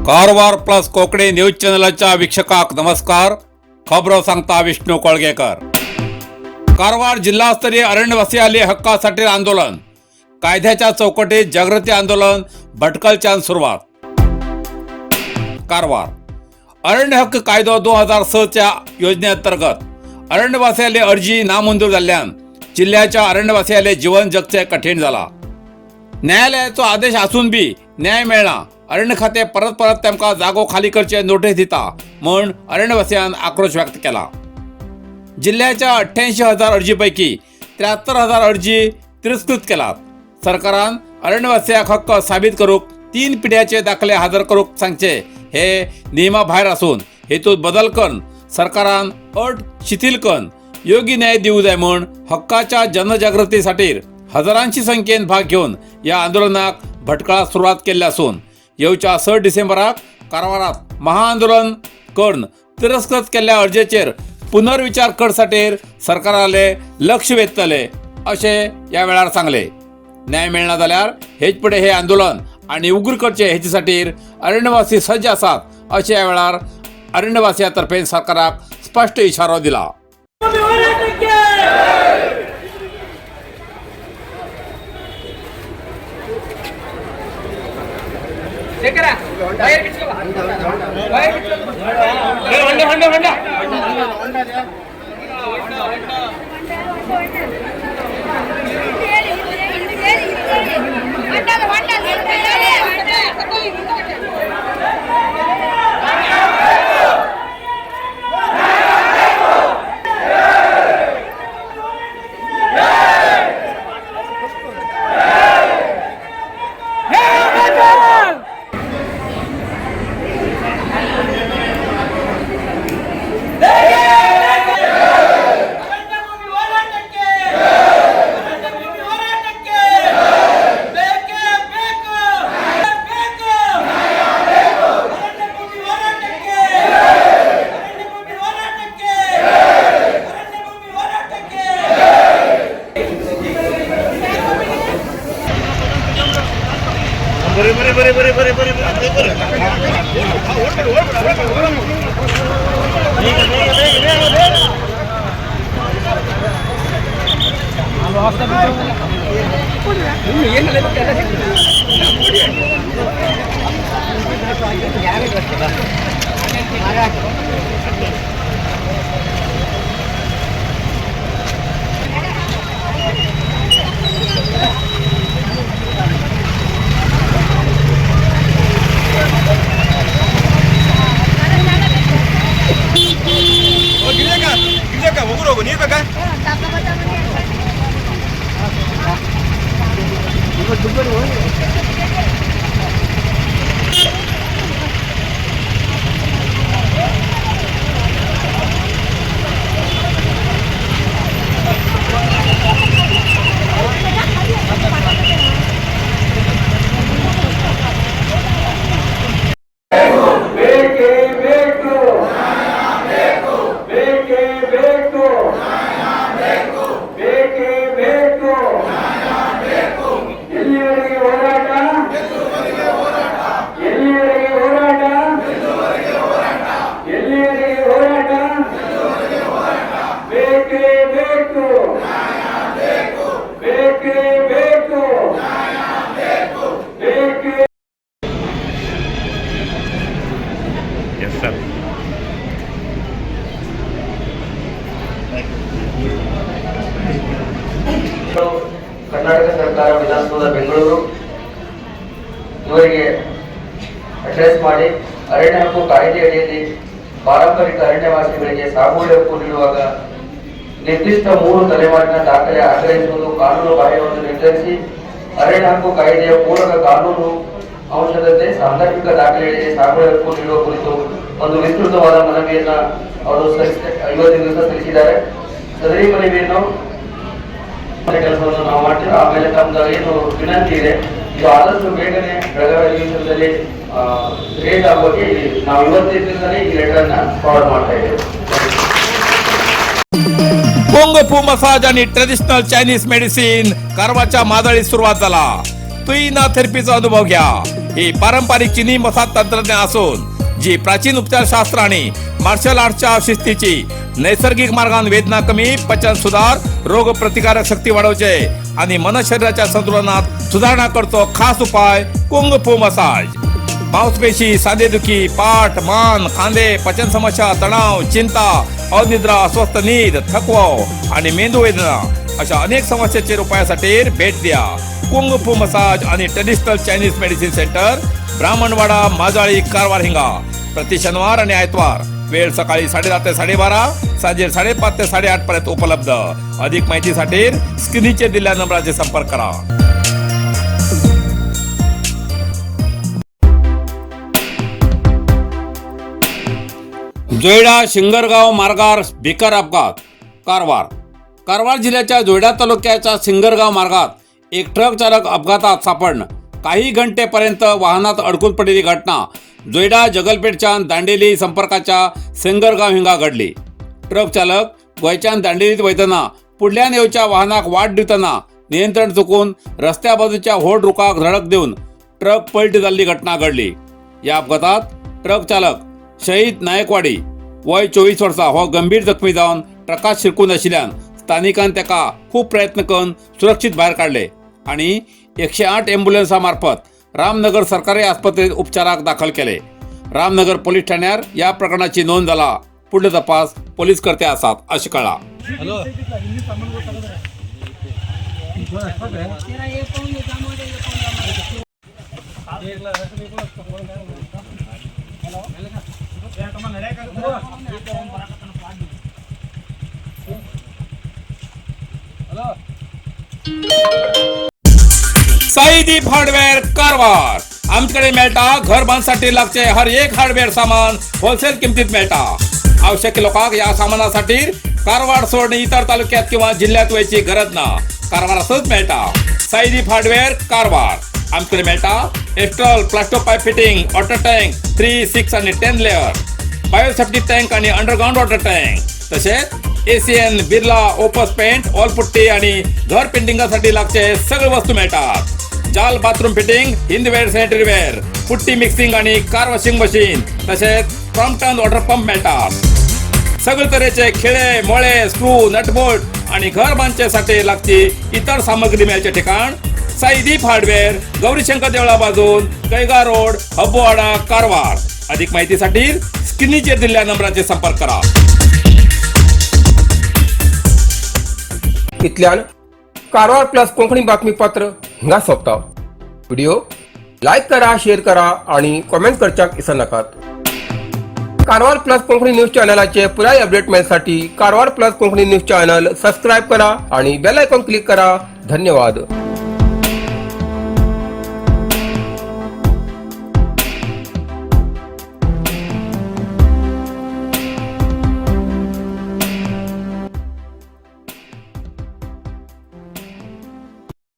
Karwar plus Konkani news चॅनलाच्या वीक्षकाक नमस्कार. खबरो सांगता विष्णू कोळगेकर. कारवार जिल्हास्तरीय अरण्यवासी हक्कासाठी आंदोलन. कायद्याच्या चौकटीत जागृती आंदोलन भटकलच्यान सुरवात. कारवार अरण्य हक्क कायदो 2006च्या योजनेअंतर्गत अरण्यवासियाले अर्जी नामंजूर जाल्ल्यान जिल्ह्याच्या अरण्यवासियाले जीवन जगचे कठीण जाला. न्यायालयाचो आदेश आसून बी न्याय मेळना. अरण्य खाते परत परत तांकां जागो खाली करचे नोटीस दिता म्हूण अरण्यवासियान आक्रोश व्यक्त केला. जिल्ह्याच्या 88,000 अर्जीपैकी 73,000 अर्जी तिरस्कृत केलात. सरकारान अरण्यवासियाक हक्क साबीत करूक 3 पिढ्याचे दाखले हजर करूक सांगचे हे नियमा भायर आसून हेतूत बदल करून सरकारान अट शिथिल करून योग्य न्याय दिवू जाय म्हूण हक्काच्या जनजागृतीसाठी हजारांची संख्येन भाग घेवन ह्या आंदोलनाक भटकळा सुरवात केल्ली आसून येवच्या 6 डिसेंबराक कारवारात महाआंदोलन करून तिरस्कृत केल्ल्या अर्जेचेर पुनर्विचार करसाठी सरकाराले लक्ष वेधतले अशें ह्या वेळार सांगले. न्याय मेळना जाल्यार हेच फुडें हे आंदोलन आनी उग्र करचे हेचे खातीर अरण्यवासी सज्ज आसात अशें ह्या वेळार अरण्यवासियां तर्फेन सरकाराक स्पश्ट इशारो दिला. ಹೋರಾಟಕ್ಕೆ. ಶೇಖರ, ವೈರ್ ಬಿಚ್ಕೋ. ವೈರ್ ಬಿಚ್ಕೋ. ಹೊಂಡ ಹೊಂಡ ಹೊಂಡ. ಅರಣ್ಯಭೂಮಿ ಹೋರಾಟಕ್ಕೆ, ಅರಣ್ಯಭೂಮಿ ಹೋರಾಟಕ್ಕೆ ಬೇಕೇ ಬೇಕು, ಬೇಕು. ಅರಣ್ಯಭೂಮಿ ಹೋರಾಟಕ್ಕೆ, ಅರಣ್ಯಭೂಮಿ ಹೋರಾಟಕ್ಕೆ, ಅರಣ್ಯಭೂಮಿ ಹೋರಾಟಕ್ಕೆ. ಬರಿ ಬರಿ ಬರಿ ಬರಿ ಬರಿ ಬರಿ ಬರಿ ಬರಿ. ಬೇಗ ಬೇಗ ಬೇಗ ಬೇಗ ಬೇಗ. ಗಿರಿಜಕ್ಕ, ಗಿರಿಜಕ್ಕ, ಹೋಗು ಹೋಗು. ನೀರು ಬೇಕಾ? ಬೇಕೇ ಬೇಕು, ಬೇಕೇ ಬೇಕು, ಬೇಕೇ ಬೇಕು. ಎಲ್ಲಿವರೆಗೆ ಹೋರಾಟ? ಎಲ್ಲಿವರೆಗೆ ಹೋರಾಟ? ಎಲ್ಲಿವರೆಗೆ ಹೋರಾಟ? ಬೇಕೇ ಬೇಕು, ಬೇಕೇ ಬೇಕು, ಬೇಕೇ. Yes sir. Karnataka ಸರ್ಕಾರ, ವಿಧಾನಸೌಧ, ಬೆಂಗಳೂರು ಇವರಿಗೆ ಅಡ್ರೆಸ್ ಮಾಡಿ, ಅರಣ್ಯ ಹಕ್ಕು ಕಾಯ್ದೆ ಅಡಿಯಲ್ಲಿ ಪಾರಂಪರಿಕ ಅರಣ್ಯವಾಸಿಗಳಿಗೆ ಸಾಗುವಳಿ ಹಕ್ಕು ನೀಡುವಾಗ ನಿರ್ದಿಷ್ಟ 3 ತಲೆಮಾರಿನ ದಾಖಲೆ ಆಗ್ರಹಿಸುವುದು ಕಾನೂನು ಬಾಹಿರವೆಂದು ನಿರ್ಧರಿಸಿ, ಅರಣ್ಯ ಹಕ್ಕು ಕಾಯ್ದೆಯ ಪೂರಕ ಕಾನೂನು ಅಂಶದಂತೆ ಸಾಂದರ್ಭಿಕ ದಾಖಲೆಗಳಿಗೆ ಸಾಗುವಳಿ ಹಕ್ಕು ನೀಡುವ ಕುರಿತು ಒಂದು ವಿಸ್ತೃತವಾದ ಮನವಿಯನ್ನ ಅವರು ಸಲ್ಲಿಸ ಇವತ್ತಿನ ದಿವಸ ಸಲ್ಲಿಸಿದ್ದಾರೆ. ಸದರಿ ಮನವಿಯನ್ನು ಕೆಲಸವನ್ನು ನಾವು ಮಾಡ್ತೀವಿ. ಆಮೇಲೆ ತಮ್ದು ಏನು ವಿನಂತಿ ಇದೆ, ಇದು ಆದಷ್ಟು ಬೇಗನೆ ಬೆಳಗಾವಿ ಅಧಿವೇಶನದಲ್ಲಿ ರೇಟ್ ಆಗೋಕೆ ನಾವು ಇವತ್ತಿನ ದಿವಸನೇ ಈ ಲೆಟರ್ ಅನ್ನ ಫಾರ್ವರ್ಡ್ ಮಾಡ್ತಾ ಇದ್ದೇವೆ. कुंग फू मसाज आणि ट्रेडिशनल चायनीज मेडिसिन कारवारच्या मादळी सुरुवात झाला. तुईना थेरपीचा अनुभव घ्या. ही पारंपरिक चिनी मसाज तंत्रज्ञान असून जी प्राचीन उपचारशास्त्र आणि मार्शल आर्टच्या शिस्तीची नैसर्गिक मार्गान वेदना कमी, पचन सुधार, रोग प्रतिकारक शक्ती वाढवचे आणि मन शरीराच्या संतुलनात सुधारणा करतो खास उपाय कुंग फू मसाज. मांसपेशी, सांधेदुखी, पाठ, मान, खांदे, पचन समस्या, तणाव, चिंता, अनिद्रा, अस्वस्थ नीद, थकवा आणि मेंदू वेदना अशा अनेक समस्यांचे उपायासाठी भेट द्या कुंग फू मसाज आणि traditional Chinese medicine centre, Brahmanwada, Majali, Karwar हिंगा. प्रति शनिवार आणि आयतवार वेळ सकाळी 10:30 ते 12:30, सांजे 5:30 ते 8:30 पर्यंत उपलब्ध. अधिक माहितीसाठी स्क्रीनचे दिलेल्या नंबराचे संपर्क करा. जोयडा शिंगरगाव मार्गावर भीकर अपघात. कारवार. कारवार जिल्ह्याच्या जोयडा तालुक्याच्या सिंगरगाव मार्गात एक ट्रक चालक अपघातात सापडणं काही घंटेपर्यंत वाहनात अडकून पडलेली घटना जोयडा जगलपेठच्या दांडेली संपर्काच्या सिंगरगाव हिंगा घडली. ट्रक चालक गोंयच्यान दांडेलीत वयतना पुढल्यान येवच्या वाहनाक वाट दितना नियंत्रण चुकून रस्त्या बाजूच्या होड रुखाक धडक देऊन ट्रक पलटी जाल्ली घटना घडली. या अपघातात ट्रक चालक शहीद नायकवाडी, वय 24 वर्सां, हो गंभीर जखमी जावन ट्रकात शिरकून आशिल्ल्यान स्थानिकान ताका खूब प्रयत्न करून सुरक्षीत भायर काडले आणि 108 ॲम्ब्युलन्सा मार्फत रामनगर सरकारी आस्पत्रेत उपचाराक दाखल केले. रामनगर पोलीस ठाण्यार या प्रकरणाची नोंद जाला. पुढले तपास पोलीस करते आसात अशें कळ्ळां. साईदीप हार्डवेअर कारवार. आमच्याकडे मेळटा घर बांधसाठी लागचे हर एक हार्डवेअर सामान होलसेल किमतीत मेळटा. आवश्यक लोकांक या सामानासाठी कारवार सोडून इतर तालुक्यात किंवा जिल्ह्यात वयची गरज ना. कारवारातच मेळटा साईदीप हार्डवेअर कारवार. आमच्याकडे मेळटा Astral Plasto pipe fitting, water tank 3, 6 आणि 10 लेअर, बायोसेफ्टी टँक आणि अंडरग्राऊंड वॉटर टँक, तसेच Asian Birla Opus paint, wall putty आणि घर पेंटिंगासाठी लागचे सगळे वस्तू मिळतात. जाल bathroom fitting, Hindware sanitary ware, putty mixing आणि कार वॉशिंग मशीन, तसेच क्रॉम्प्टन वॉटर पंप मिळतात. सगळे तऱ्हेचे खिळे, मोळे, स्क्रू, नटबोल्ट आणि घर बांधण्यासाठी लागची इतर सामग्री मिळायचे ठिकाण साईदीप हार्डवेअर, गौरीशंकर देवळा बाजून, कैगा रोड, हब्बोवाडा, कारवार. अधिक माहितीसाठी स्क्रीनचे दिलेल्या नंबराचे संपर्क करा. इतल्यान कारवार प्लस कोंकणी बातमीपत्र हिंगा सोंपता. व्हिडिओ लायक करा, शेअर करा आणि कॉमेंट करच्याक विसरनाकात. कारवार प्लस कोंकणी न्यूज चॅनलाचे पुराय अपडेट मेळसाठी Karwar plus Konkani news channel subscribe करा आणि बेल आयकॉन क्लिक करा. धन्यवाद.